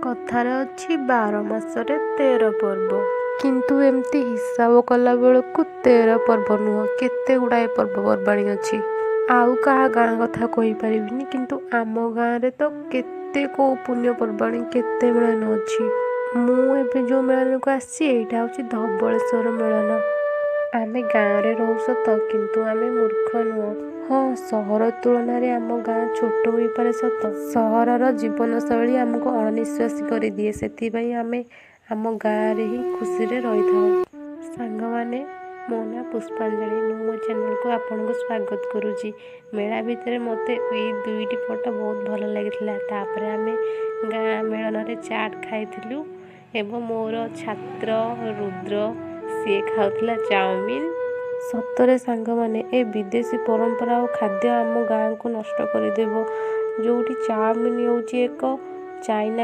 କଥାରେ ଅଛି 12 ମାସରେ 13 ପର୍ବ, କିନ୍ତୁ ଏମିତି ହିସାବ କଲାବେଳକୁ 13 ପର୍ବ ନୁହଁ, କେତେ ଗୁଡ଼ାଏ ପର୍ବପର୍ବାଣି ଅଛି। ଆଉ କାହା ଗାଁ କଥା କହିପାରିବିନି, କିନ୍ତୁ ଆମ ଗାଁରେ ତ କେତେ କେଉଁ ପୁଣ୍ୟ ପର୍ବାଣି, କେତେ ମେଳନ ଅଛି। ମୁଁ ଏବେ ଯେଉଁ ମେଳନକୁ ଆସିଛି, ଏଇଟା ହେଉଛି ଧବଳେଶ୍ୱର ମେଳନ। ଆମେ ଗାଁରେ ରହୁ ସତ, କିନ୍ତୁ ଆମେ ମୂର୍ଖ ନୁହଁ। ହଁ, ସହର ତୁଳନାରେ ଆମ ଗାଁ ଛୋଟ ହୋଇପାରେ ସତ, ସହରର ଜୀବନଶୈଳୀ ଆମକୁ ଅଣନିଶ୍ୱାସୀ କରିଦିଏ। ସେଥିପାଇଁ ଆମେ ଆମ ଗାଁରେ ହିଁ ଖୁସିରେ ରହିଥାଉ। ସାଙ୍ଗମାନେ, ମୋ ନାଁ ପୁଷ୍ପାଞ୍ଜଳି, ମୁଁ ମୋ ଚ୍ୟାନେଲକୁ ଆପଣଙ୍କୁ ସ୍ୱାଗତ କରୁଛି। ମେଳା ଭିତରେ ମୋତେ ଏଇ ଦୁଇଟି ଫଟୋ ବହୁତ ଭଲ ଲାଗିଥିଲା। ତାପରେ ଆମେ ଗାଁ ମେଳନରେ ଚାଟ୍ ଖାଇଥିଲୁ ଏବଂ ମୋର ଛାତ୍ର ରୁଦ୍ର, ସିଏ ଖାଉଥିଲା ଚାଉମିନ। ସତରେ ସାଙ୍ଗମାନେ, ଏ ବିଦେଶୀ ପରମ୍ପରା ଓ ଖାଦ୍ୟ ଆମ ଗାଁକୁ ନଷ୍ଟ କରିଦେବ, ଯେଉଁଠି ଚାଉମିନ ହେଉଛି ଏକ ଚାଇନା